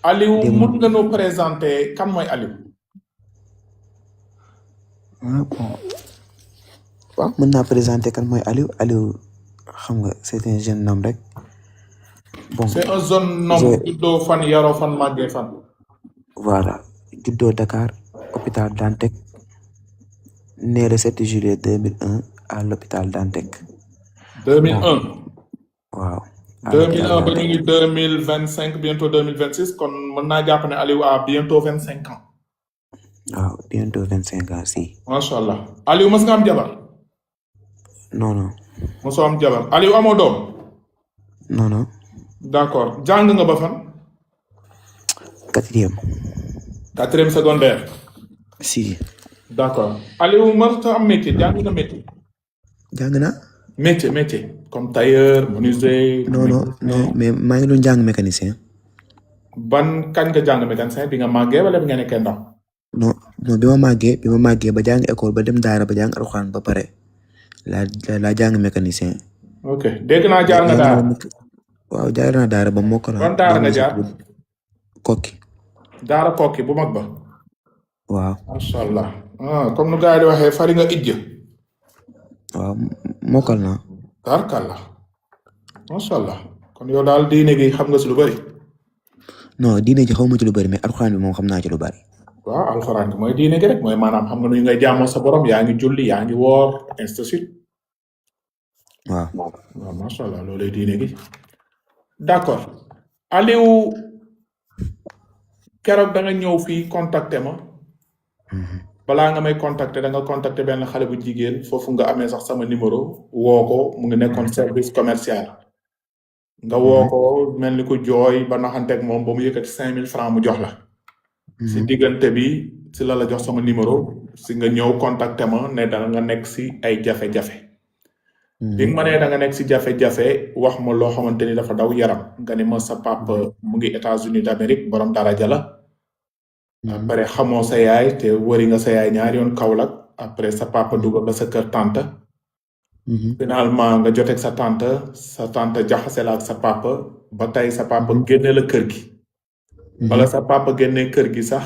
Aliou démb mun nga noo présenter kan mooy Aliou. bon waaw mën naa présenter kan mooy Aliou xam nga c'est un jeune homme rek bon c'est un jeune homme juddoo fan yaroo fan màggee fan. voilà juddoo Dakar hôpital Dantec né le 7 juillet 2001 à l'hôpital Dantec 2001 waaw 2001 ba ñu ngi 2025 bientôt 2026 kon mën naa jàpp ne Aliou a bientôt 25 ans. waaw bientôt 25 ans si. macha allah Aliou mës nga am jabar. non. mosoo am jabar Aliou amoo doom. non. d'accord jàng nga ba fan. quatrième secondaire. si. d'accord Aliou mënta am métier jàng nga métier. jàng naa. métier comme tailleur menuisier. non mais maa ngi doon jàng mécanicien. ban kañ nga jàng mécanicien bi nga màggee wala bi nga nekkee ndaw. non bi ma màggee ba jàng école ba dem daara ba jàng alxuraan ba pare laa jàng mécanicien. ok dégg naa jaar nga daara. waaw jaar naa daara ba mokkal. ban daara nga jaar. kokki. daara kokki bu mag ba. waaw. macha allah comme nu gars yi di waxee fari nga ijj. waaw mokkal naa. tarkalla macha allah kon yow daal diine gi xam nga si lu bari. non diine ji xaw ma ci lu bari mais alxuraan bi moom xam naa ci lu bari. waaw alxuraan bi mooy diine gi rek mooy maanaam xam nga nu ngay jaamoo sa borom yaa ngi julli yaa ngi woor ainsi de suite. waaw macha allah loolay diine gi. d'accord Aliou keroog da nga ñëw fii contacter ma. balaa nga may contacter da nga contacter benn xale bu jigéen foofu nga amee sax sama numéro woo ko mu ngi nekkoon service commercial. nga woo ko mel ni ku jooy ba naxanteeg moom ba mu yëkkati 5000 francs mu jox la. si diggante bi si la jox sama numéro si nga ñëw contacter ma ne da nga nekk si ay jafe-jafe. bi nga ma ne da nga nekk si jafe-jafe wax ma loo xamante ni dafa daw yaram nga ni ma sa papa mu ngi États-Unis d'Amérique borom daraja la. après xamoo sa yaay te wëri nga sa yaay ñaari yoon Kaolack après sa papa dugal la sa kër tante. finalement nga joteeg sa tante jaxase la ak sa papa ba tey sa papa génne la kër gi. wala sa papa génne kër gi sax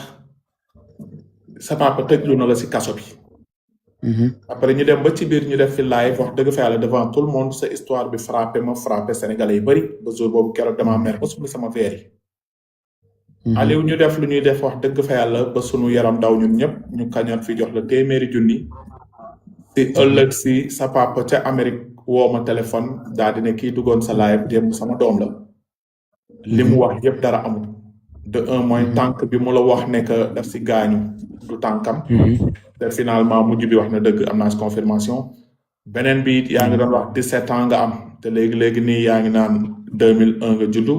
sa papa tëjlu na la si kaso bi. après ñu dem ba ci biir ñu def fi live wax dëgg fa yàlla devant tout le monde sa histoire bi frappé sénégalais yi bari ba jour boobu keroog dama mer ba summi sama veer yi. Aliou ñu def lu ñuy def wax dëgg fa yàlla ba sunu yaram daw ñun ñëpp ñu kañoon fi jox la téeméeri junni. si ëllëg si sa papa ca Amérique woo ma téléphone daal di ne kii duggoon sa live démb sama doom la. li mu wax yëpp dara amul. de un mooy tànk bi mu la wax ne que daf si gaañu du tànkam. te finalement mujj bi wax na dëgg am naa si confirmation. beneen bi yaa ngi doon wax 17 ans nga am te léegi nii yaa ngi naan 2001 nga juddu.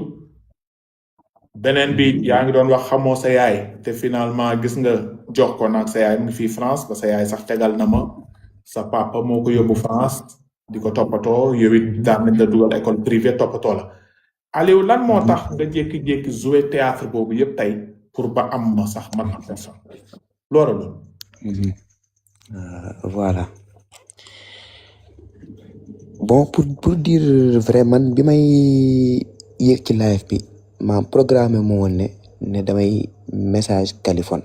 beneen bi yaa ngi doon wax xamoo sa yaay te finalement gis nga jox ko nag sa yaay mu ngi fii France ba sa yaay sax tegal na ma sa papa moo ko yóbbu France di ko toppatoo yow it daan nañ la dugal école privée toppatoo la. Aliou lan moo tax nga jékki-jékki jouer théâtre boobu yëpp tey pour ba am ma sax man am personne loolu. voilà bon pour dire vrai man bi may yéeg ci live bi ma programme moo woon ne damay message téléphone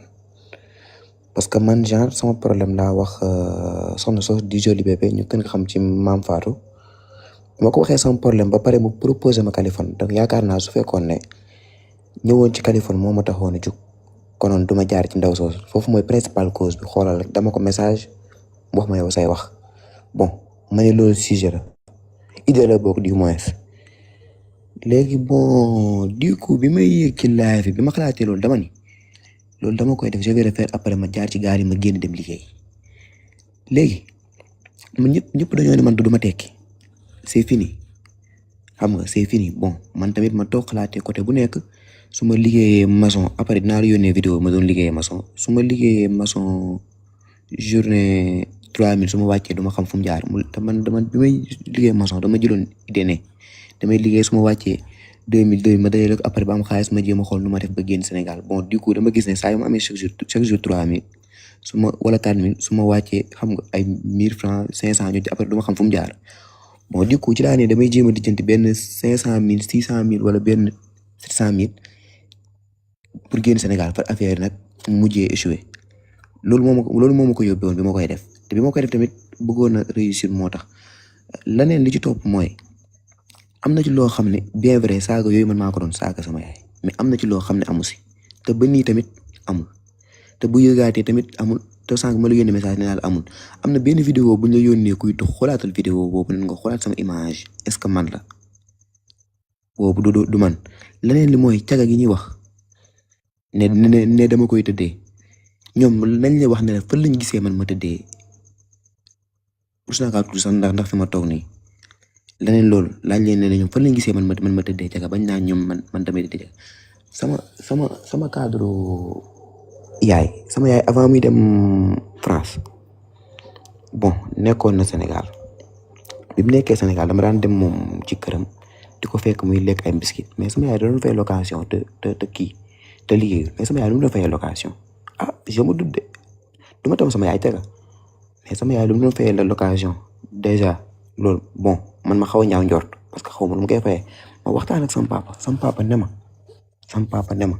parce que man genre sama problème laa wax soxna soo di joli bébé ñu gën nga xam ci maam Fatou ma ko waxee sama problème ba pare mu proposé ma téléphone donc yaakaar naa su fekkoon ne ñëwoon ci téléphone moo ma taxoon a jug konoon duma jaar ci ndaw soosu foofu mooy principal cause bi xoolal rek dama ko message mu wax ma yow say wax bon ma ne loolu sujet la idée la bokk du moins léegi bon du coup bi may yéeg ci live bi ma xalaatee loolu dama ni loolu dama koy def je vais le faire après ma jaar ci gaar yi ma génn dem liggéey léegi man ñëpp dañoo ne man du ma tekki c'est fini xam nga c'est fini bon man tamit ma toog xalaatee côté bu nekk su ma liggéeyee maçon après dinaa la yónnee vidéo ma doon liggéeyee maçon su ma liggéeyee maçon journée 3000 su ma wàccee duma xam fu mu jaar te man bi may liggéey maçon dama jëloon idée ne damay liggéey su ma wàccee 2002 ma dajale ko après ba am xaalis ma jéem a xool nu ma def ba génn Sénégal bon du coup dama gis ne saa yu ma amee chaque jour 3000 su ma wala 4000 su ma wàccee xam nga ay 1000 francs 500 ñu après duma xam fu mu jaar bon du coup ci laa ne damay jéem a lijjanti benn 500000 600000 wala benn 700000 pour génn Sénégal fa affaire nag mujjee échoué loolu moo ma ko yóbbee woon bi ma koy def te bi ma koy def tamit bëggoon a réussir moo tax leneen li ci topp mooy am na ci loo xam ne bien vrai saaga yooyu man maa ko doon saaga sama yaay mais am na ci loo xam ne amu si te ba nii tamit amul te bu yëgaatee tamit amul te sànq ma la yónnee message ne daal amul am na benn vidéo bu ñu la yónnee kuy tux xoolaatal vidéo boobu nen nga xoolaat sama image est-ce que man la boobu du man leneen li mooy caga gi ñuy wax ne dama koy tëddee ñoom nañ la wax ne la fan lañ gisee man ma tëddee rus naa kaa tudd sax ndax fi ma toog nii leneen loolu laaj leen ne ñoom fan lañ gisee man ma tëddee caga bañ naa ñoom man tamit tëddee sama cadre yaay sama yaay avant muy dem France bon nekkoon na Sénégal bi mu nekkee Sénégal dama daan dem moom ci këram di ko fekk muy lekk ay biscuit mais sama yaay da doon fay location te kii te liggéeyul mais sama yaay lu mu doon fayee location je me doute du ma tam sama yaay tega mais sama yaay lu mu doon fayee la location déjà loolu bon man ma xaw a ñaaw njort parce que xaw ma lu mu koy fayee ma waxtaan ak sama papa ne ma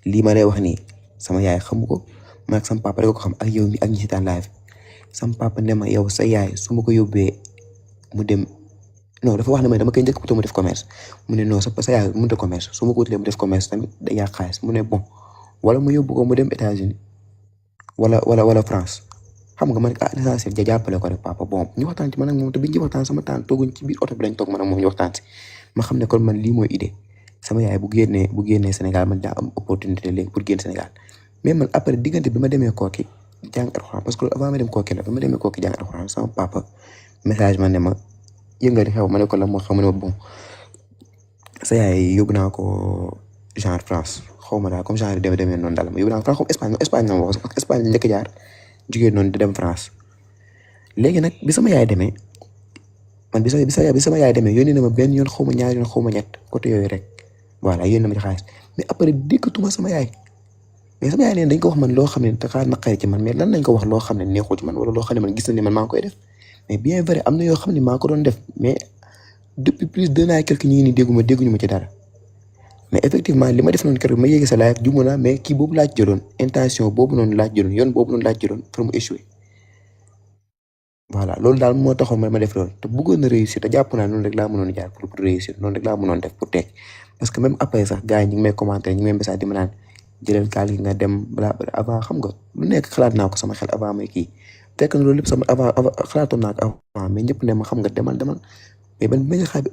lii ma lay wax nii sama yaay xamu ko man ak sama papa rek ko xam ak yow mi ak ñi ci taan live sama papa ne ma yow sa yaay su ma ko yóbbee mu dem non dafa wax ne ma dama koy njëkk pour mu def commerce mu ne non sa yaay mënut a commerce su ma ko wutalee mu def commerce tamit day yàq xaalis mu ne bon wala mu yóbbu ko mu dem États-Unis wala France xam nga man l'essentiel ja jàppale ko rek papa bon ñu waxtaan ci man ak moom te biñ ci waxtaan sama tante tooguñ ci biir oto bi lañ toog man ak moom ñu waxtaan si ma xam ne kon man lii mooy idée sama yaay bu génnee Sénégal man daa am opportunité léegi pour génn Sénégal mais man après diggante bi ma demee kooki jàng alxuraan parce que avant ma dem kooki la bi ma demee kooki jàng alxuraan sama papa message ma ne ma yëngati xew ma ne ko la moo xam ne ma bon sa yaay yóbbu naa ko genre France xaw ma daal comme genre demee noonu daal ma yóbbu naa ko France comme Espagne la ma wax parce que Espagne njëkk jaar jugee noonu di dem France léegi nag bi sama yaay demee man bi sama yaay demee yónnee na ma benn yoon xaw ma ñaari yoon xaw ma ñett côté yooyu rek voilà yónnee na ma ci xaalis mais après déggatuma sama yaay mais sama yaay neen dañ ko wax man loo xam ne dafa naqari ci man mais lan lañ ko wax loo xam ne neexul ci man wala loo xam ne man gis na ne man maa ngi koy def mais bien vrai am na yoo xam ne maa ko doon def mais depuis plus d'un an et quelque ñu ngi nii dégguñu ma ci dara mais effectivement li ma def noonu keroog ma yéegi sa live juuma naa mais kii boobu laaj jëloon intention boobu noonu laaj jëloon yoon boobu noonu laaj jëloon pour mu échouer voilà loolu daal moo taxoon ma def loolu te bëggoon na réussir te jàpp naa noonu rek laa mënoon jaar pour réussir noonu rek laa mënoon def pour teg parce que même après sax gars yi ñu ngi may commenter ñu ngi may message di ma naan jëlal gaal gi nga dem balaa avant xam nga lu nekk xalaat naa ko sama xel avant may kii fekk na loolu lépp sama avant xalaatoon naa ko avant mais ñëpp ne ma xam nga demal mais man bi nga xam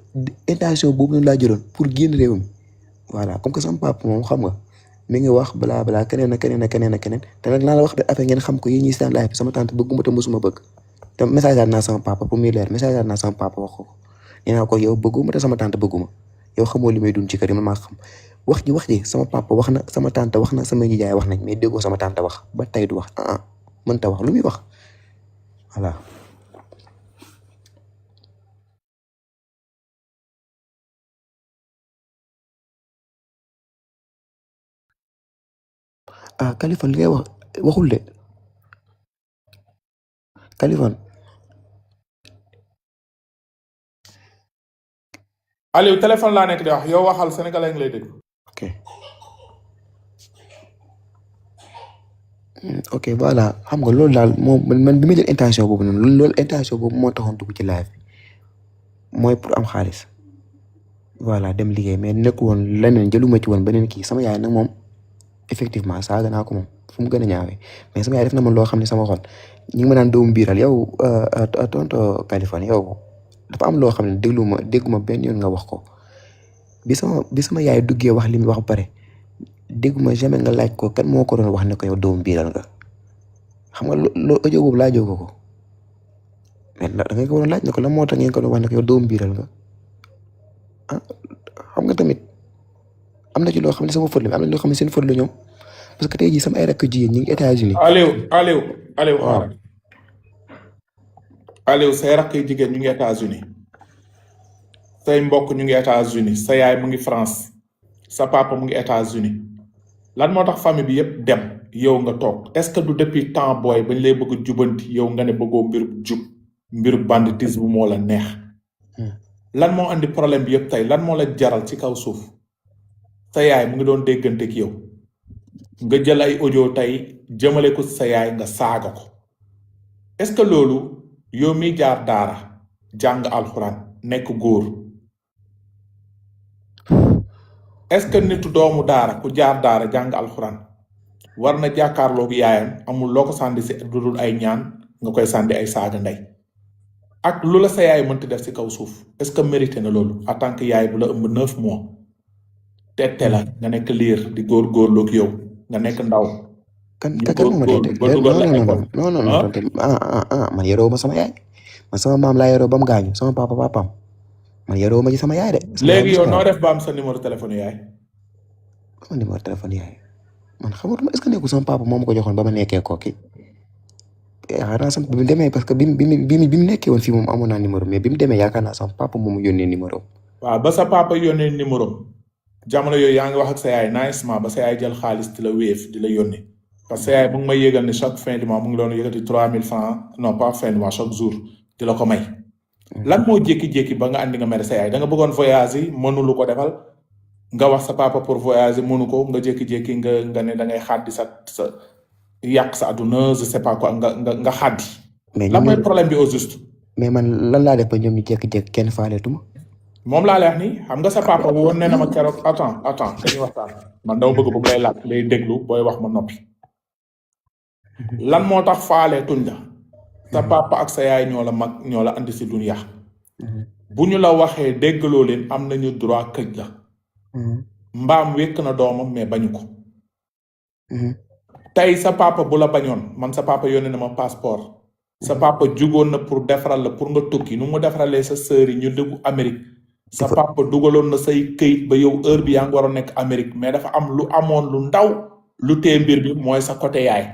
intention boobu noonu laa jëloon pour génn réew mi voilà comme que sama papa moom xam nga mi ngi wax balaa keneen te nag laa la wax de affaire ngeen xam ko yi ñuy seen live bi sama tante bëgguma te mosuma bëgg te message naa sama papa pour muy leer message naa sama papa wax ko nee naa ko yow bëgguma te sama tante bëgguma yow xamoo li may dund ci kër yi man maa xam wax ji sama papa wax na sama tante wax na sama nijaay wax nañ mais déggoo sama tante wax ba tey du wax mënta wax lu muy wax voilà. Kaliphone li ngay wax waxul de Kaliphone. Aliou téléphone laa nekk di wax yow waxal sénégalais ngi lay dégg. ok voilà xam nga loolu daal moom man bi ma jël intention boobu noonu loolu intention boobu moo taxoon dugg ci live bi mooy pour am xaalis voilà dem liggéey mais nekk woon leneen jëluma ci woon beneen kii sama yaay nag moom effectivement saaga naa ko moom fu mu gën a ñaawee mais sama yaay def na man loo xam ne sama xol ñi ngi ma naan doomu biiral yow tonto Kaliphone yow dafa am loo xam ne dégguma benn yoon nga wax ko bi sama yaay duggee wax li mu wax ba pare dégguma jamais nga laaj ko kan moo ko doon wax ne ko yow doomu biiral nga xam nga loo audio boobu laajoo ko mais da nga ko waroon laaj ne ko lan moo tax ngeen ko doon wax ne ko yow doomu biiral nga xam nga tamit am na ci loo xam ne sama faute la am na loo xam ne seen faute la ñoom parce que tey jii sama ay rakk jigéen ñi ngi États-Unis. Aliou say rakk jigéen ñu ngi États-Unis say mbokk ñu ngi États-Unis sa yaay mu ngi France sa papa mu ngi États-Unis lan moo tax famille bi yëpp dem yow nga toog est-ce que du depuis temps booy bañ lay bëgg jubanti yow nga ne bëggoo mbiru banditisme moo la neex. lan moo andi problème bi yëpp tey lan moo la jaral ci kaw suuf sa yaay mu ngi doon déggante ak yow nga jël ay audio tey jëmale ko sa yaay nga saaga ko est-ce que loolu yow mi jaar daara jàng alxuraan nekk góor est-ce que nitu doomu daara ku jaar daara jàng alxuraan war na jàkkaarloog yaayam amul loo ko sànni si lu dul ay ñaan nga koy sànni ay saaga ndey ak lu la sa yaay mënti def si kaw suuf est-ce que mérité na loolu en tant que yaay bu la ëmb 9 mois tette la nga nekk liir di góorgóorloog yow nga nekk ndaw. kan ma tete non man yaroo ma sama yaay man sama maam laa yaroo ba mu gaañu sama papaam man yaroo ma ci sama yaay de. léegi yow noo def ba am sa numéro téléphone yaay. sama numéro téléphone yaay man xamatuma est-ce que nekkul sama papa moo ma ko joxoon ba ma nekkee kooki yaakaar naa sama bi mu demee parce que bi mu nekkee woon fii moom amoon naa numéro mais bi mu demee yaakaar naa sama papa moomu yónnee numéro. waaw ba sa papa yónnee numéro jamono yooyu yaa ngi wax ak sa yaay nicement ba sa yaay jël xaalis di la wéef di la yónnee parce que sa yaay mu ngi may yëgal ne chaque fin du mois mu ngi doon yëkkati 3000 francs non pas fin du mois chaque jour di la ko may. lan moo jékki-jékki ba nga andi nga mere sa yaay da nga bëggoon voyage yi mënulu ko defal nga wax sa papa pour voyage mënu ko nga jékki-jékki nga ne da ngay xaddi sa yàq sa àdduna je sais pas quoi nga xaddi. mais lan mooy problème bi au juste. mais man lan laa def ba ñoom ñu jékki-jékki kenn faaleetuma. moom laa lay wax ni xam nga sa papa woon nee na ma keroog attends dañuy waxtaan man dama bëgg bu lay laaj lay déglu booy wax ma noppi. lan moo tax faaleetuñ la. sa papa ak sa yaay ñoo la mag ñoo la andi si dunya bu ñu la waxee déggaloo leen am nañu droit këj la. mbaam wékk na doomam mais bañu ko. tey sa papa bu la bañoon man sa papa yónnee na ma passeport. sa papa jugoon na pour defaral la pour nga tukki nu mu defaralee sa sœur yi ñu dugg Amérique. sa papa dugaloon na say këyit ba yow heure bi yaa ngi waroon nekk Amérique mais dafa am lu amoon lu ndaw lu tee mbir bi mooy sa côté yaay.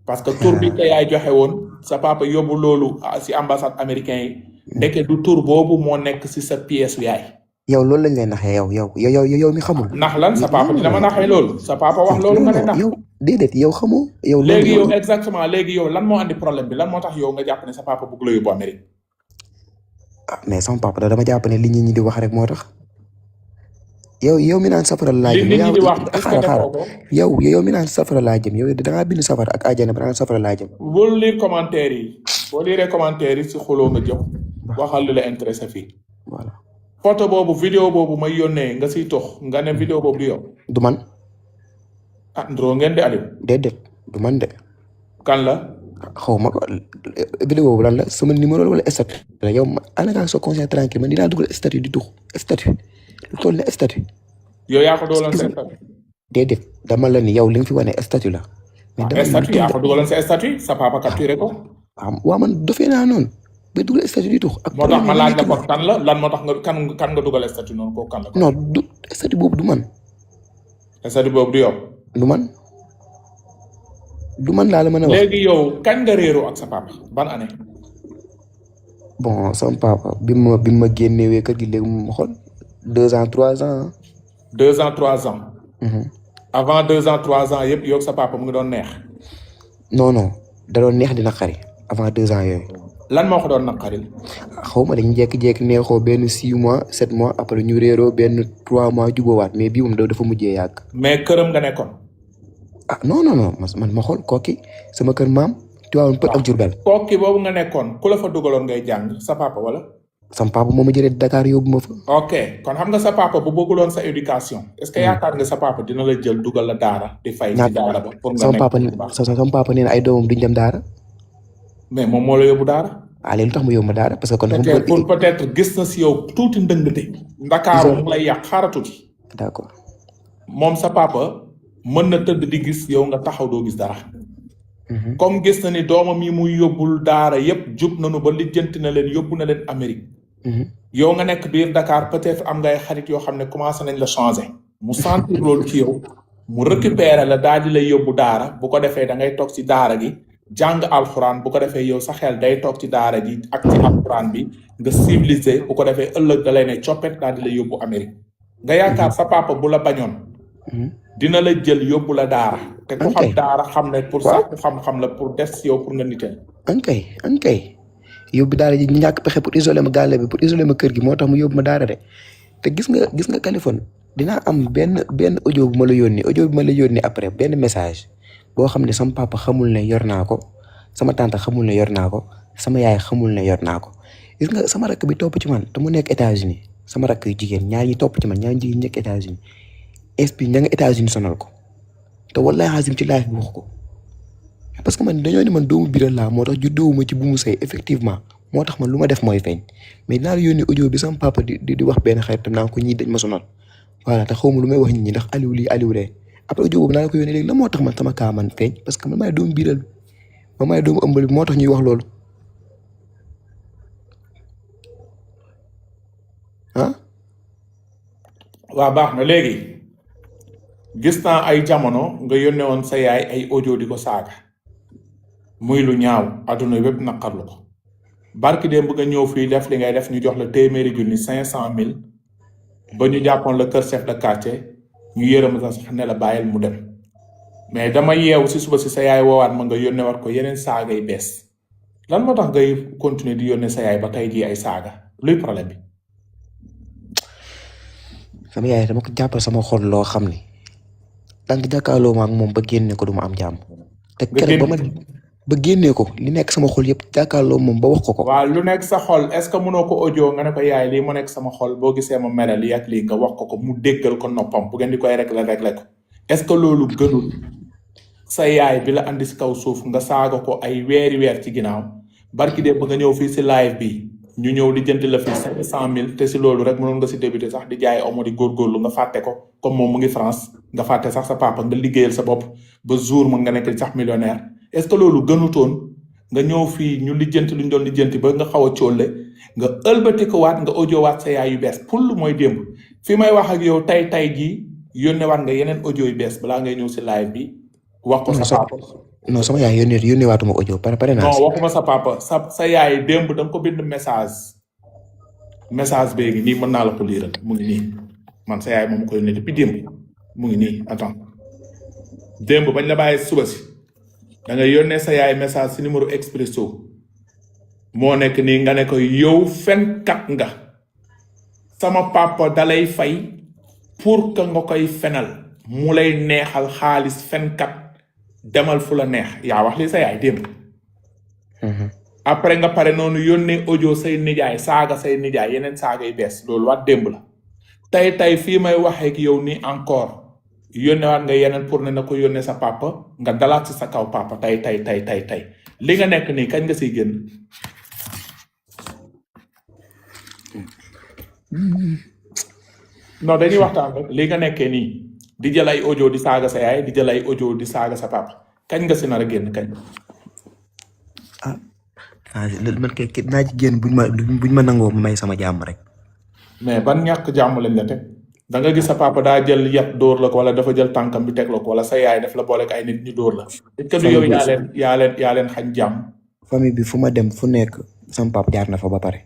parce que tur bi sa yaay joxe woon sa papa yóbbu loolu si ambassade américain yi ndeke du tur boobu moo nekk si sa pièce yaay. yow loolu lañ lay naxee yow mi xamul. nax lan sa papa dina ma naxee loolu sa papa wax loolu nga ne nax. yow déedéet yow xamoo. yow léegi yow exactement léegi yow lan moo andi problème bi lan moo tax yow nga jàpp ne sa papa bëgg la yóbbu Amérique. mais sama papa da dama jàpp ne li ñi di wax rek moo tax. yow mi naan safara laa jëm. li nit ñi di wax xaaral yow mi naan safara laa jëm yow da ngaa bind safara ak àjjana ba naan safara laa jëm. bul lire commentaire yi boo lire commentaire yi si xuloo nga jëm waxal li la intéressé fii. voilà photo boobu vidéo boobu may yónnee nga siy tox nga ne vidéo boobu du yow. du man. ndroo ngeen di Aliou. déedéet du man de. kan la. xaw ma ko vidéo boobu lan la sama numéro wala statut la yow ma ana ngaa soo conscient tranquille man dinaa dugal statut di tux statut lu toll ne statut. yow yaa ko dugaloon sa statut. déedéet dama la ni yow li nga fi wane statut la. mais dama statut yaa ko dugaloon sa statut sa papa capturé ko. waaw man dofee naa noonu ba dugal statut di tux. ak moo tax ma laaj la ko kan la lan moo tax nga kan nga dugal statut noonu kooku kan la. non du statut boobu du man. statut boobu du yow. du man laa la mën a wax. léegi yow kañ nga réeroo ak sa papa ban année. bon sama papa bi ma génnewee kër gi léegi mu xool 2 ans 3 ans. 2 ans 3 ans. avant 2 ans 3 ans yëpp yow sa papa mu ngi doon neex. non da doon neex di naqari avant 2 ans yooyu. lan moo ko doon naqaril. xaw ma dañu jékki-jékki neexoo benn 6 mois 7 mois après ñu réeroo benn 3 mois jubóowaat mais bii moom dafa mujjee yàgg. mais këram nga nekkoon. non man ma xool kooki sama kër maam. Tivaouane Peulh ak Diourbel. kooki boobu nga nekkoon ku la fa dugaloon ngay jàng sa papa wala. sama papa moo ma jëlee Dakar yóbbu ma fa. ok kon xam nga sa papa bu bëgguloon sa éducation. est-ce que yaakaar nga sa papa dina la jël dugal la daara di fay. ci daara ba pour nga nekk sama papa nee na ay doomam duñ dem daara. mais moom moo la yóbbu daara. léegi lu tax mu yóbbu ma daara parce que kon. pour peut-être gis na si yow tuuti ndëngte. Ndakaaru mu lay yàq xaaral tuuti. d'accord. moom sa papa mën na tëdd di gis yow nga taxaw doo gis dara. comme gis na ni doomam yi muy yóbbul daara yépp jub nañu ba lijjanti na leen yóbbu na leen Amérique. yow nga nekk biir Dakar peut-être am ngay xarit yoo xam ne commencé nañ la changer. mu sentir loolu ci yow. mu récupérer la daal di lay yóbbu daara bu ko defee da ngay toog ci daara gi. jàng alxuraan bu ko defee yow sa xel day toog ci daara ji ak ci alxuraan bi nga civilisé bu ko defee ëllëg da lay ne coppet daal di lay yóbbu Amérique. nga yaakaar sa papa bu la bañoon. dina la jël yóbbu la daara. te ku xam daara xam ne pour ça ku xam-xam la pour des yow pour nga niteel. ankay yóbbu daara ji ñàkk pexe pour isoler ma gàlle bi pour isoler ma kër gi moo tax mu yóbbu ma daara de te gis nga Kaliphone dinaa am benn audio bu ma la yónni après benn message boo xam ne sama papa xamul ne yor naa ko sama tante xamul ne yor naa ko sama yaay xamul ne yor naa ko gis nga sama rakk bi topp ci man te mu nekk États-Unis sama rakk yu jigéen ñaar ñi topp ci man ñaar ñi jigéen nekk États-Unis esprit ña nga États-Unis sonal ko te wallahi xaasim ci live bi wax ko parce que man dañoo ne man doomu biral laa moo tax juddoowuma ci bu mu sëy effectivement moo tax man lu ma def mooy feeñ mais dinaa la yónni audio bi sama papa di wax benn xaritam naa ko ñii dañ ma sonal voilà te xawma lu may wax nit ñi ndax Aliou lii Aliou lee après audio boobu naa la ko yónnee léegi la moo tax man sama kaa man feeñ parce que man maay doomu biral bi man maay doomu ëmbal bi moo tax ñuy wax loolu ah waa baax na léegi gis naa ay jamono nga yónnee woon sa yaay ay audio di ko saaga muy lu ñaaw adduna wépp naqarlu ko barki démb nga ñëw fii def li ngay def ñu jox la téeméeri junni 500 000 ba ñu jàppoon la kër chef de quartier ñu yërëm sa sax ne la bàyyil mu dem mais dama yeewu si suba si sa yaay woowaat ma nga yónnee wat ko yeneen saaga yi bees lan moo tax ngay continuer di yónnee sa yaay ba tey jii ay saaga luy problème bi. sama yaay dama ko jàppal sama xol loo xam ni danga jàkkaarloo ma ak moom ba génne ko du ma am jàmm te keroog ba génnee ko li nekk sama xol yëpp jàkkaarloo moom ba wax ko waaw lu nekk sa xol est-ce que mënoo ko audio nga ne ko yaay lii mu nekk sama xol boo gisee ma mere lii ak lii nga wax ko mu déggal ko noppam bu ngeen di koy régler ko est-ce que loolu gënul sa yaay bi la andi si kaw suuf nga saaga ko ay weer ci ginnaaw barki dee ba nga ñëw fii si live bi ñu ñëw di jënd la fii 500 000 te si loolu rek mënoon nga si débuté sax di jaay omo di góorgóorlu nga fàtte ko comme moom mu ngi France nga fàtte sax sa papa nga liggéeyal sa bopp ba jour mu nga nekk sax millionnaire est-ce que loolu gënutoon nga ñëw fii ñu lijjanti lu ñu doon lijjanti ba nga xaw a cóolle nga ëlbati ko waat nga audio waat sa yaay yu bees pour mooy démb fi may wax ak yow tey jii yónnee waat nga yeneen audio yu bees balaa ngay ñëw si live bi wax ko sa papa. non sama yaay yónnee waatuma audio pare naa. non waxuma sa papa sa yaay démb da nga ko bind message béegi nii mën naa la ko liiral mu ngi nii man sa yaay moom ko yónnee depuis démb mu ngi nii attends démb bañ la bàyyi suba si da nga yónnee sa yaay message si numéro expresso moo nekk nii nga ne ko yow fenkat nga sama papa dalay fay pour que nga koy fenal mu lay neexal xaalis fenkat demal fu la neex yaa wax li sa yaay démb après nga pare noonu yónnee audio say nijaay saaga say nijaay yeneen saaga yu bees loolu waat démb la tey fii may waxee ak yow nii encore yónnee waat nga yeneen pour ne na ko yónnee sa papa nga dalaat si sa kaw papa tey li nga nekk nii kañ nga siy génn. non dañuy waxtaan rek li nga nekkee nii di jël ay audio di saaga sa yaay di jël ay audio di saaga sa papa kañ nga si nar a génn kañ. man kay naa ci génn buñ ma nangoo may sama jàmm rek. mais ban ñàkk jàmm lañ la teg da nga gis sa papa daa jël yat dóor la ko wala dafa jël tànkam bi teg la ko wala sa yaay daf la boole ak ay nit ñu dóor la. est-ce que du yow yaa leen xañ jàmm. famille bi fu ma dem fu nekk sama papa jaar na fa ba pare.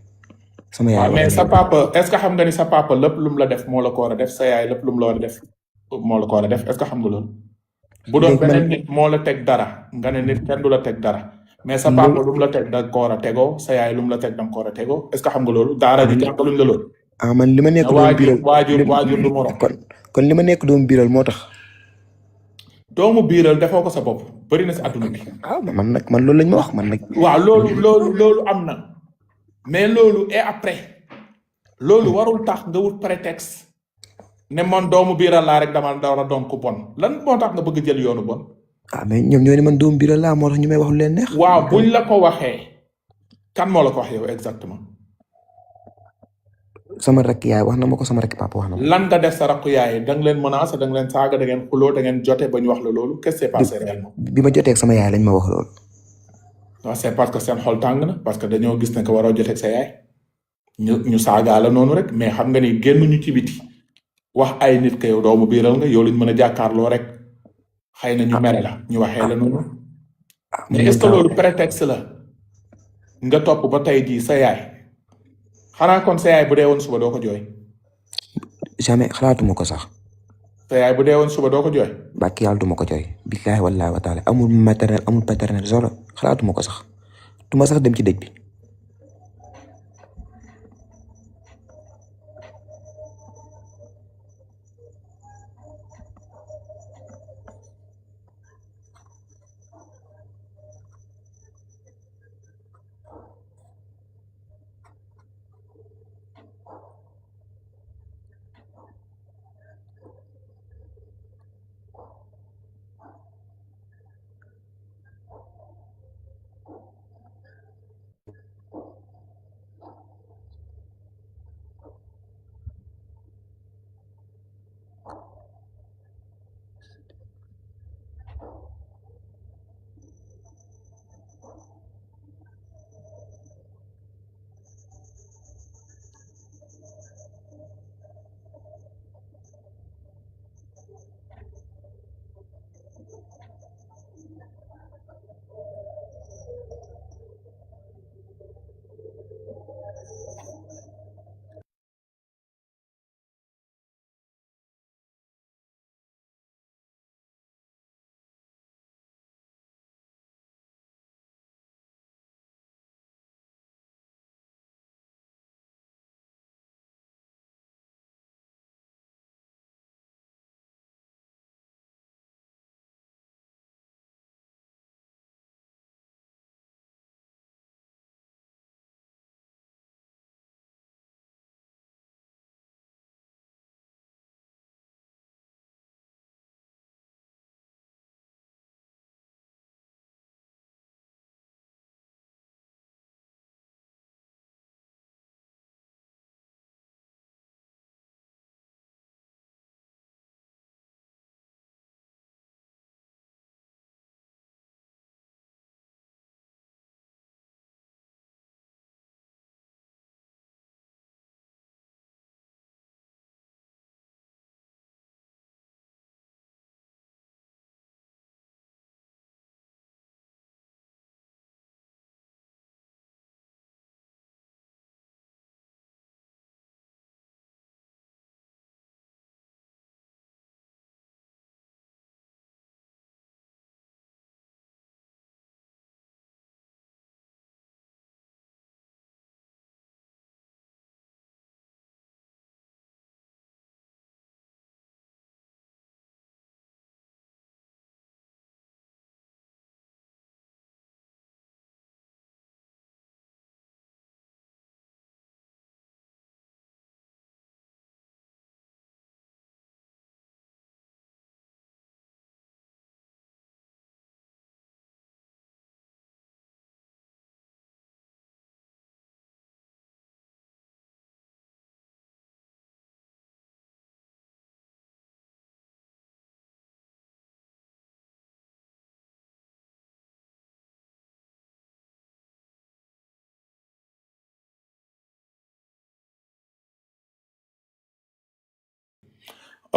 sama yaay mais sa papa est-ce que xam nga ni sa papa lépp lu mu la def moo la ko war a def sa yaay lépp lu mu la war a def moo la ko war a def est-ce que xam nga loolu. bu doon beneen nit moo la teg dara nga ne nit kenn du la teg dara. mais sa papa lu mu la teg da nga ko war a tegoo sa yaay lu mu la teg da nga ko war a tegoo est-ce que xam nga loolu daara ji jàngaluñ la loolu. man li ma nekk doomu biiral waajur du morom. kon li ma nekk doomu biiral moo tax. doomu biiral defoo ko sa bopp bëri na si adduna bi. man loolu lañ ma wax man nag. waaw loolu am na mais loolu et après loolu warul tax nga wut prétexte ne man doomu biiral laa rek dama war a doon ku bon lan moo tax nga bëgg jël yoonu bon. mais ñoom ñoo ne man doomu biiral laa moo tax ñu may wax lu leen neex. waaw buñ la ko waxee kan moo la ko wax yow exactement. sama rakk yaay wax na ma ko sama rakk papa wax na ma. lan nga def sa rakku yaay da nga leen menacé da nga leen saaga da ngeen xuloo da ngeen jote ba ñu wax la loolu qu'est-ce qui s'est passé réellement. bi ma jotee ak sama yaay lañ ma wax loolu. waaw c'est parce que seen xol tàng na parce que dañoo gis ne que waroo jote ak sa yaay ñu saagaa la noonu rek mais xam nga ni génnuñu ci biti wax ay nit que yow doomu biiral nga yow lañ mën a jàkkaarloo rek xëy na ñu mere la ñu waxee la noonu. mais est-ce que loolu prétexte la nga topp ba tey jii sa yaay xanaa kon sa yaay bu dee woon suba doo ko jooy. jamais xalaatuma ko sax. sa yaay bu dee woon suba doo ko jooy. bàkki yàlla duma ko jooy. billaahi wallaahi wa taala amul maternel amul paternel solo xalaatuma ko sax duma sax dem ci dëj bi.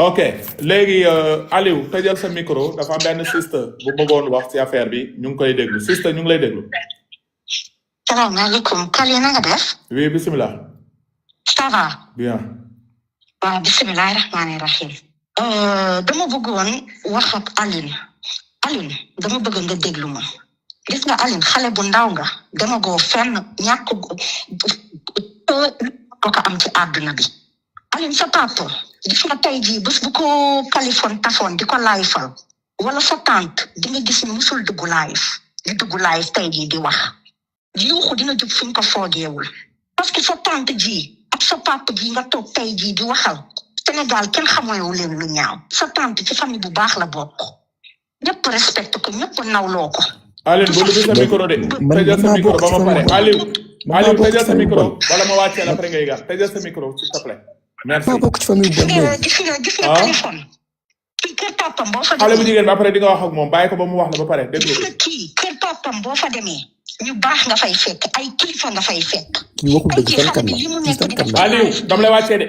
ok léegi Aliou tëjal sa micro dafa am benn sister bu bëggoon wax ci affaire bi ñu ngi koy déglu sister ñu ngi lay déglu. salaamaaleykum Kali na nga def. oui bisimilah. ça va. bien. waaw bisimilah rahmaani rahim. dama bëggoon wax ak Aline dama bëgg nga déglu ma. gis nga Aline xale bu ndaw nga dama goo fenn ñàkk ko am ci àdduna bi. Aline sa papa gis nga tey jii bés bu ko Kaliphone tafoon di ko laayfal wala sa tante di nga gis ni musul dugg live tey jii di wax yuuxu dina jub fi ñu ko foogeewul parce que sa tante ji ak sa papa ji nga toog tey jii di waxal Sénégal kenn xamoyewu leen lu ñaaw sa tante ci famille bu baax la bokk ñëpp respecté ko ñëpp nawloo ko. Aline bu dugg sa micro de tëjal sa micro ba ma pare Aliou tëjal sa micro wala ma wàccee la après ngay gar tëjal sa micro s'il te plaît. merci bokk ci famille bu gis nga Kaliphone kii kër papam boo fa demee xale bu jigéen ba après di nga wax ak moom bàyyi ko ba mu wax la ba pare déglu gis nga kii kër papam boo fa demee ñu baax nga fay fekk ay kilifa nga fay fekk. kii waxul dëgg fenkat la li mu nekk di def Aliou dama lay wàccee de.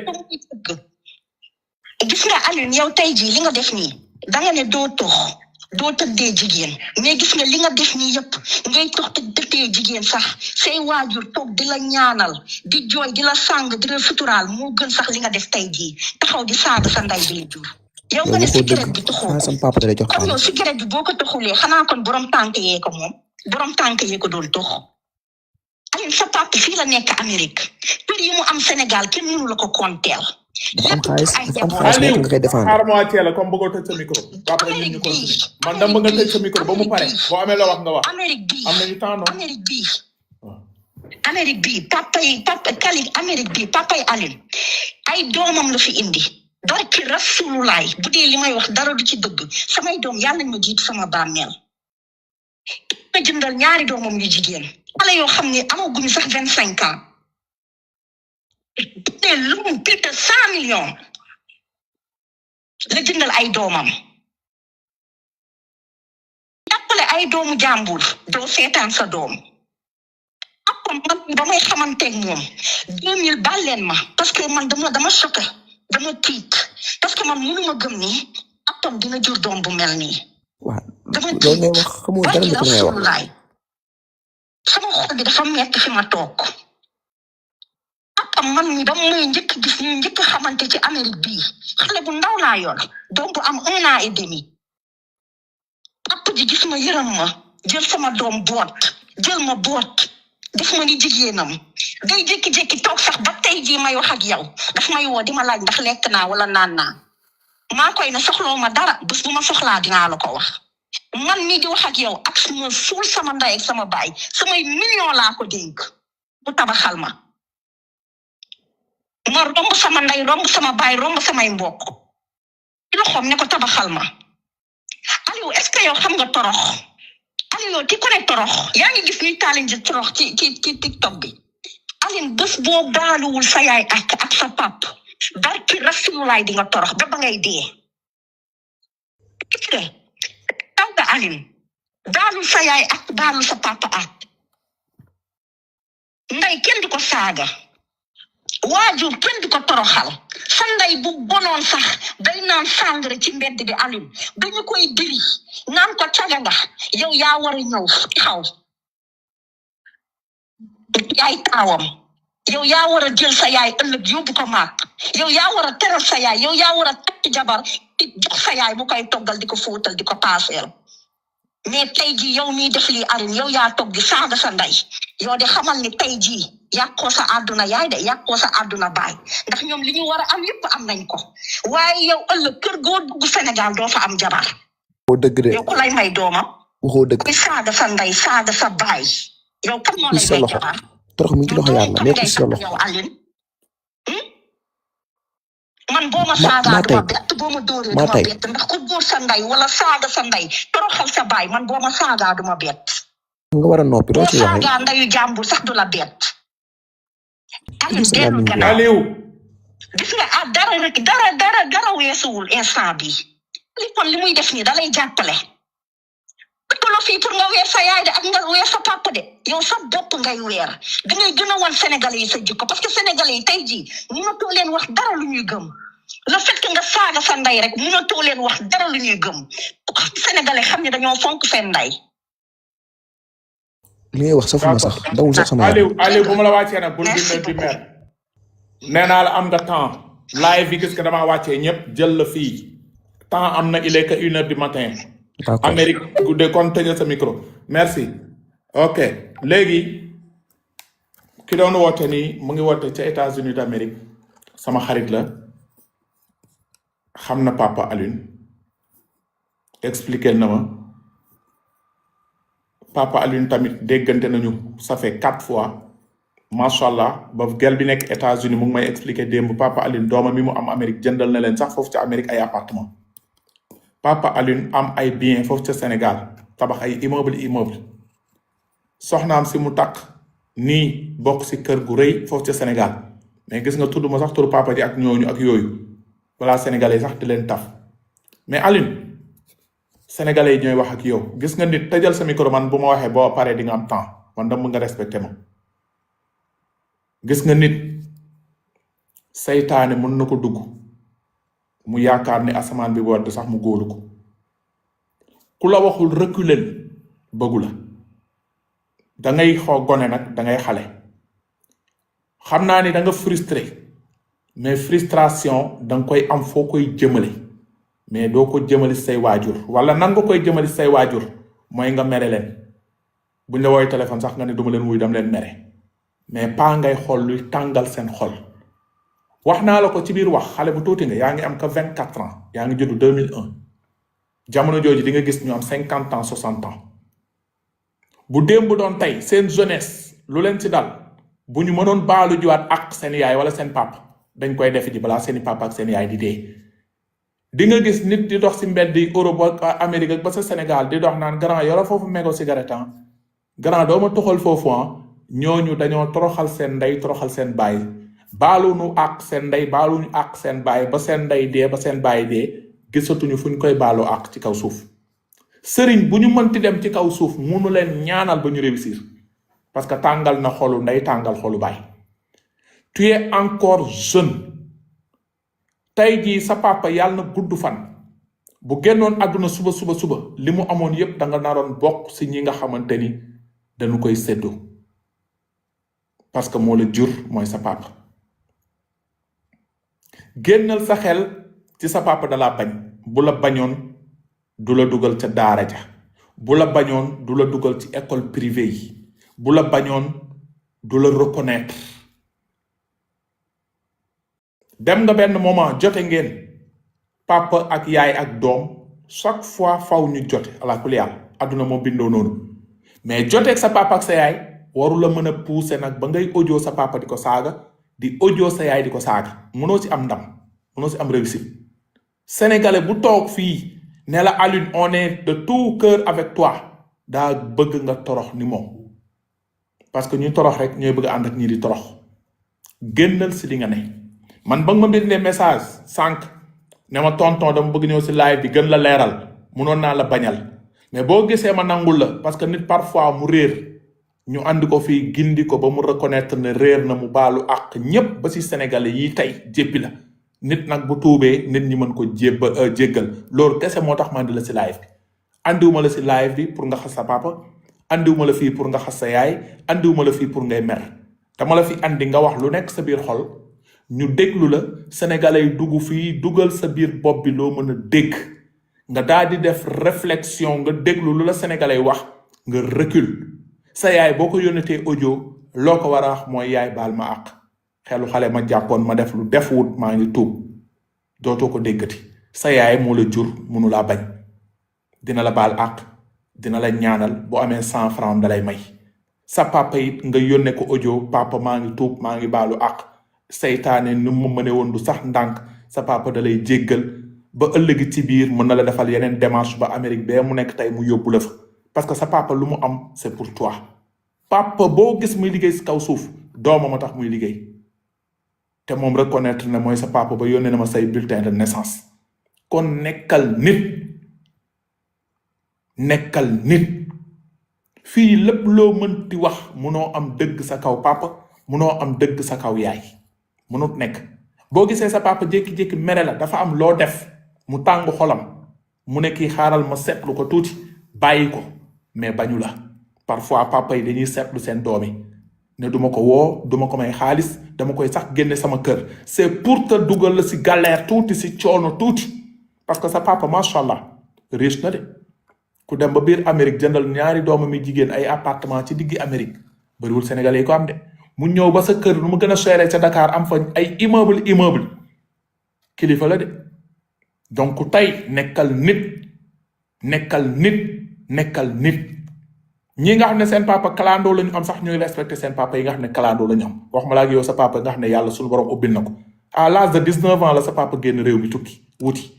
gis nga Aliou yow tey jii li nga def nii danga ne doo tëddee jigéen mais gis nga li nga def nii yëpp ngay tox tëddee jigéen sax say waajur toog di la ñaanal di jooy di la sàng di la suturaal moo gën sax li nga def tey jii taxaw di saaga sa ndey bi la jur. yow nga ne cigarette bi taxoo kon yow cigarette bi boo ko taxulee xanaa kon borom tànk yee ko moom borom tànk yee ko doon tox. Aliou sa papa fii la nekk Amérique kër yi mu am Sénégal kenn mënu la ko konteel. am xaalis nga koy défendre. xaaral ma wàccee la comme bëggoo tëj sa micro. après ñu continuer man dama nga tëj sa micro ba mu pare boo amee la wax nga wax. Amérique bii am nañu temps non. Amérique bii papa Amérique bii papa yi Aliou ay doomam la fi indi. barki Rasulullah bu dee li may wax dara du ci dëgg samay doom yàlla ñu jiitu sama bàmmeel. ma jëndal ñaari doomam yu jigéen. xale yoo xam ne amaguñu sax 25 ans. te lu mu plus de 100 millions la jëndal ay doomam. jàppale ay doomu jàmbur doo seetaan sa doom. après man damay xamanteeg moom 2000 baal leen ma parce que man dama choqué dama tiit parce que man mënuma gëm ni atom dina jur doom bu mel nii. waaw loolu ngay wax xamoo dara lu ko ngay wax. sama xol bi dafa metti fi ma toog. man mi dama may njëkk gis ñu njëkk xamante ci Amérique bii xale bu ndaw laa yor doom bu am 1 an et demi papa ji gis ma yërëm ma jël sama doom jël ma boot def ma ni jigéenam day jékki-jékki toog sax ba tey jii may wax ak yow daf may woo di ma laaj ndax lekk naa wala naan naa maa koy ne soxloo ma dara bés bu ma soxlaa dinaa la ko wax man mii di wax ak yow ak suma suul sama ndey ak sama baay samay million laa ko dénk bu tabaxal ma romb sama ndey romb sama baay romb samay mbokk ci loxoom ne ko tabaxal ma. Aliou est-ce que yow xam nga torox Aliou yow ti ko ne torox yaa ngi gis ñuy challenge torox ci TikTok bi Aliou bés boo baaluwul sa yaay ak sa pap barki Rasulullah di nga torox ba ngay dee. gis nga taw nga Aliou baalul sa yaay ak baalul sa papa ak ndey kenn du ko saaga. waajur kenn du ko toroxal sa ndey bu bonoon sax day naan sàngara ci mbedd bi Aliou dañu koy diri naan ko caga nga yow yaa war a ñëw xaw yaay taawam yow yaa war a jël sa yaay ëllëg yóbbu ko maak yow yaa war a teral sa yaay yow yaa war a takk jabar jox sa yaay bu koy toggal di ko fóotal di ko paaseel mais tey jii yow miy def lii Aliou yow yaa togg di saaga sa ndey yow de xamal ni tey jii yàqoo sa àdduna yaay de yàqoo sa àdduna baay ndax ñoom li ñu war a am yëpp am nañ ko waaye yow ëllëg kër goo dugg Sénégal doo fa am jabar. waxoo dëgg de yow ku lay may doomam. waxoo dëgg. kuy saaga sa ndey saaga sa baay. yow kan moo lay may jabar. torox mi ci loxo yàlla mais ku sa loxo. yow Aliou man boo ma saagaa duma bett boo ma dóoree duma bett ndax ku dóor sa ndey wala saaga sa ndey toroxal sa baay man boo ma saagaa duma bett. nga war a noppi doo ci waxee. saagaa ndeyu jàmbur sax du la bett. Aliou gis nga dara weesuwul instant bi kon li muy def nii da lay jàppale dëkkaloo fii pour nga weer sa yaay de ak nga weer sa papa de yow sa bopp ngay weer dangay gën a wan Sénégalais yi sa jikko parce que Sénégalais yi tey jii mënatoo leen wax dara lu ñuy gëm le fait que nga saaga sa ndey rek mënatoo leen wax dara lu ñuy gëm sénégalais xam ne dañoo fonk seen ndey. li ngay wax safuma sax dawul sax sama yaram. Aliou bu ma la wàccee nag bul bindal di mer nee naa la am nga temps live bi gis nga damaa wàccee ñëpp jël la fii temps am na il est que 1h du matin. d'accord Amérique guddee kon tëjal sa micro merci. ok léegi ki doon woote nii mu ngi woote ca États-Unis d'Amérique sama xarit la xam na Papa Alioune expliqué na ma Papa Alioune tamit déggante nañu ça fait 4 fois macha allah ba gel bi nekk États-Unis mu ngi may expliqué démb Papa Alioune doomam mi mu am Amérique jëndal na leen sax foofu ca Amérique ay appartement Papa Alioune am ay bien foofu ca Sénégal tabax ay immeuble soxnaam si mu takk nii bokk si kër gu rëy foofu ca Sénégal mais gis nga tudd ma sax turu papa ji ak ñooñu ak yooyu balaa sénégalais sax di leen taf mais Alioune sénégalais yi ñooy wax ak yow gis nga nit tëjal sa micro man bu ma waxee boo paree di nga am temps man dama nga respecté ma gis nga nit saytaane mën na ko dugg mu yaakaar ni asamaan bi wadd sax mu góolu ko ku la waxul reculer bëggu la da ngay xoo gone nag da ngay xale xam naa ni da nga frustré mais frustration da nga koy am foo koy jëmale mais doo ko jëmali say waajur wala nan nga koy jëmali say waajur mooy nga mere leen buñ la woowee téléphone sax nga ne duma leen wuy dam leen mere mais pas ngay xool luy tàngal seen xol wax naa la ko ci biir wax xale bu tuuti nga yaa ngi am ka 24 ans yaa ngi juddu 2001 jamono jooju di nga gis ñu am 50 ans 60 ans bu démb doon tey seen jeunesse lu leen ci dal bu ñu mënoon baalu jiwaat ak seen yaay wala seen papa dañ koy def ji balaa seeni papa ak seen yaay di dee di nga gis nit di dox si mbedd yi Europe ak Amérique ak ba sa Sénégal di dox naan grand yoro foofu mégo cigarette grand dooma tuxal foofu ñooñu dañoo toroxal seen ndey toroxal seen baay baaluñu ak seen ndey baaluñu ak seen baay ba seen ndey dee ba seen baay dee gisatuñu fu ñu koy baalu ak ci kaw suuf sëriñ bu ñu mënti dem ci kaw suuf munu leen ñaanal ba ñu réussir parce que tàngal na xolu ndey tàngal xolu baay tu es encore jeune tey jii sa papa yàlla na gudd fan bu génnoon àdduna suba li mu amoon yépp da nga naroon bokk si ñi nga xamante ni dañu koy séddoo parce que moo la jur mooy sa papa génnal sa xel ci sa papa da laa bañ bu la bañoon du la dugal ca daara ja bu la bañoon du la dugal ci école privée yi bu la bañoon du la reconnaître dem nga benn moment jote ngeen papa ak yaay ak doom chaque fois faw ñu jote ala kulli yàlla adduna moo bindoo noonu mais joteeg sa papa ak sa yaay waru la mën a pousser nag ba ngay audio sa papa di ko saaga di audio sa yaay di ko saaga mënoo ci am ndam mënoo ci am réussite sénégalais bu toog fii ne la Alioune on est de tout cœur avec toi daa bëgg nga torox ni moom parce que ñu torox rek ñooy bëgg ànd ak ñi di torox génnal si li nga ne man ba nga ma bindee message sànq ne ma tonton dama bëgg ñëw si live bi gën la leeral munoon naa la bañal mais boo gisee ma nangul la parce que nit parfois mu réer ñu andi ko fii gindi ko ba mu reconnaître ne réer na mu baalu ak ñépp ba si sénégalais yi tey jéppi la nit nag bu tuubee nit ñi mën ko jéggal loolu kese moo tax ma andi la si live bi andiwuma la si live bi pour nga xas sa papa andiwuma la fii pour nga xas sa yaay andiwuma la fii pour ngay mer dama la fi andi nga wax lu nekk sa biir xol ñu déglu la sénégalais yi dugg fii dugal sa biir bopp bi loo mën a dégg nga daal di def réflexion nga déglu lu la sénégalais yi wax nga recule sa yaay boo ko yónnetee audio loo ko war a wax mooy yaay baal ma àq xelu xale ma jàppoon ma def lu def wut maa ngi tuub dootoo ko déggati sa yaay moo la jur munu laa bañ dina la baal àq dina la ñaanal boo amee 100 francs da lay may sa papa it nga yónnee ko audio papa maa ngi tuub maa ngi baalu àq seytaane nu mu mëne woon du sax ndànk sa papa da lay jéggal ba ëllëgi ci biir mën na la defal yeneen démarche ba Amérique bee mu nekk tey mu yóbbu la fa parce que sa papa lu mu am c'est pour toi papa boo gis muy liggéey si kaw suuf doomam a tax muy liggéey te moom reconnaître ne mooy sa papa ba yónnee na ma say bulletin de naissance kon nekkal nit fii lépp loo mënti wax munoo am dëgg sa kaw papa munoo am dëgg sa kaw yaay munut nekk boo gisee sa papa jékki-jékki mere la dafa am loo def mu tàng xolam mu ne kii xaaral ma seetlu ko tuuti bàyyi ko mais bañu la parfois papa yi dañuy seetlu seen doom yi ne duma ko woo duma ko may xaalis dama koy sax génne sama kër c'est pour te dugal la si galère tuuti si coono tuuti parce que sa papa macha allah riche na de ku dem ba biir Amérique jëndal ñaari doomam yi jigéen ay appartement ci diggi Amérique bëriwul Sénégalais yi ko am de mu ñëw ba sa kër nu mu gën a seere ca Dakar am fa ay immeuble kilifa la de donc tey nekkal nit ñi nga xam ne seen papa kalandoo la ñu am sax ñuy respecté seen papa yi nga xam ne kalandoo la ñu am wax ma la ak yow sa papa nga xam ne yàlla suñu borom ubbil na ko à l'âge de 19 ans la sa papa génn réew mi tukki wuti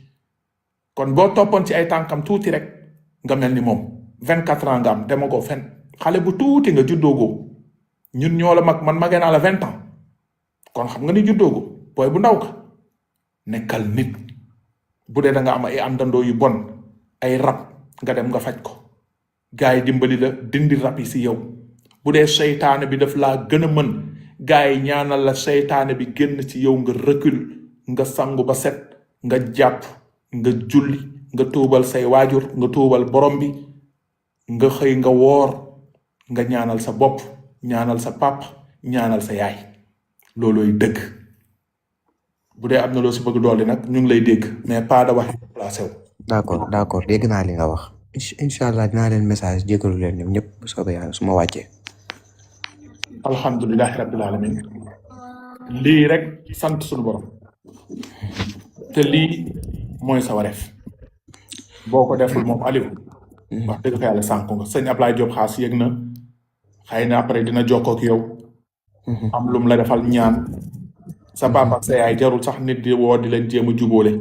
kon boo toppoon ci ay tànkam tuuti rek nga mel ni moom 24 ans nga am dema ko fen xale bu tuuti nga juddoogoo ñun ñoo la mag man magee naa la 20 ans kon xam nga ni juddoogo booy bu ndaw ka nekkal nit bu dee da nga am ay àndandoo yu bon ay rab nga dem nga faj ko gars yi dimbali la dindi rab yi si yow bu dee seytaane bi daf laa gën a mën gars yi ñaanal la seytaane bi génn ci yow nga recul nga sangu ba set nga jàpp nga julli nga tuubal say waajur nga tuubal borom bi nga xëy nga woor nga ñaanal sa bopp ñaanal sa papa ñaanal sa yaay loolooy dëgg bu dee am na loo si bëgg dolli nag ñu ngi lay dégg mais pas da wax placé wu. d'accord dégg naa li nga wax incha allah dinaa leen message jégalu leen ñoom ñëpp bu soobee yàlla su ma wàccee. alhamdulilahi rabbil alamin lii rek sant suñu borom te lii mooy sa wareef boo ko deful moom Aliou wax dëgg fa yàlla sànku nga sëñ Ablaye Diop xaas yëg na xëy na après dina jokkoo ak yow am lum la defal ñaan sa papa ak sa yaay jarul sax nit di woo di leen jéem a jubóole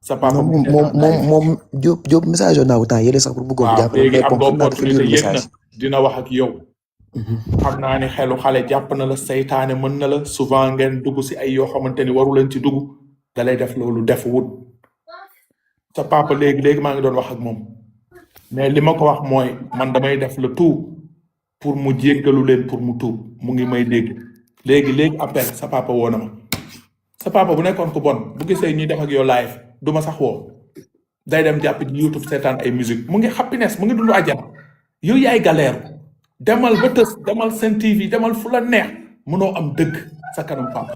sa papa moom Diop message yoon naa ko temps yële sax pour bëggoon jàpp léegi am nga opportunité yëg na dina wax ak yow xam naa ni xelu xale jàpp na la seytaane mën na la souvent ngeen dugg si ay yoo xamante ni waru leen ci dugg da lay def loolu def wut sa papa léegi maa ngi doon wax ak moom mais li ma ko wax mooy man damay def le tout pour mu jéggalu leen pour mu tuub mu ngi may dégg léegi appel sa papa woo na ma sa papa bu nekkoon ko bon bu gisee ñuy def ak yow live du ma sax woo day dem jàpp ci YouTube seetaan ay musique mu ngi happiness mu ngi dund àjjana yow yaay galère demal ba tës demal Sen TV demal fu la neex mënoo am dëgg sa kanam papa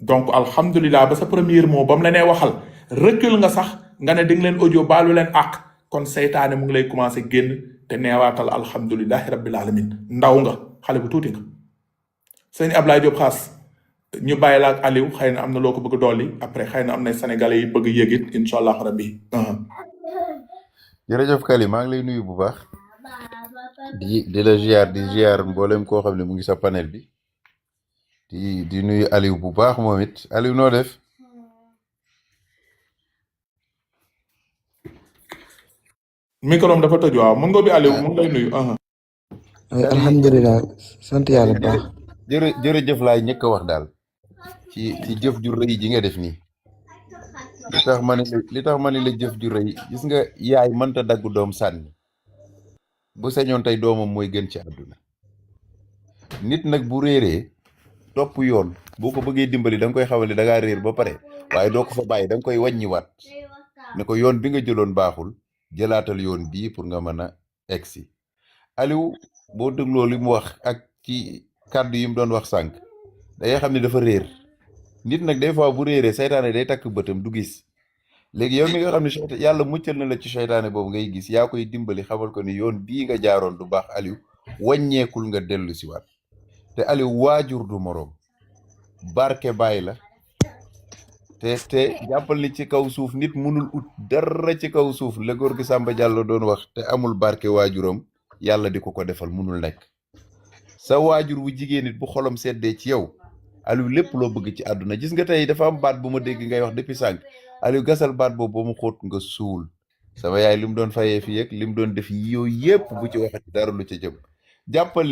donc alhamdulilah ba sa premier mot ba mu la nee waxal recul nga sax nga ne di nga leen audio baalu leen àq kon seytaane mu ngi lay commencé génn te neewaatal alhamdulilahi rabbil alamin ndaw nga xale bu tuuti nga sëñ Ablaye Diop xaas ñu bàyyi la ak Aliou xëy na am na loo ko bëgg dolli après xëy na am na sénégalais yi bëgg yëgit incha allah rabbi jërëjëf Kali maa ngi lay nuyu bu baax di la ziar mboolem koo xam ne mu ngi sa panel bi di nuyu Aliou bu baax moom it Aliou noo def micro dafa tëj waaw mën nga bi Aliou mu ngi lay nuyu alhamdulilah sant yàlla bu baax jërëjëf laay ñëkk a wax daal ci jëf ju rëy ji nga def nii li tax ma ne la jëf ju rëy gis nga yaay mënta dagg doom sànni bu sañoon tey doomam mooy gën ci àdduna nit nag bu réeree topp yoon boo ko bëggee dimbali da nga koy xamal ne da ngaa réer ba pare waaye doo ko fa bàyyi da nga koy wàññiwaat ne ko yoon bi nga jëloon baaxul jëlaatal yoon bii pour nga mën a egsi Aliou boo dégloo li mu wax ak ci kàddu yi mu doon wax sànq dangay xam ne dafa réer nit nag des fois bu réeree seytaane day takk bëtam du gis léegi yow mi nga xam ne yàlla muccal na la ci seytaane boobu ngay gis yaa koy dimbali xamal ko ni yoon bii nga jaaroon du baax Aliou wàññeekul nga dellu si waat te Aliou waajur du moroom barke bàyyi la te jàppal ni ci kaw suuf nit munul ut dara ci kaw suuf la góor gi Samba Diallo doon wax te amul barke waajuram yàlla di ko defal munul nekk sa waajur wu jigéen nit bu xolam seddee ci yow Aliou lépp loo bëgg ci àdduna gis nga tey dafa am baat bu ma dégg ngay wax depuis sànq Aliou gasal baat boobu ba mu xóot nga suul sama yaay li mu doon fayee fii ak li mu doon def yooyu yëpp bu ci waxati dara lu ca jëm jàppal ni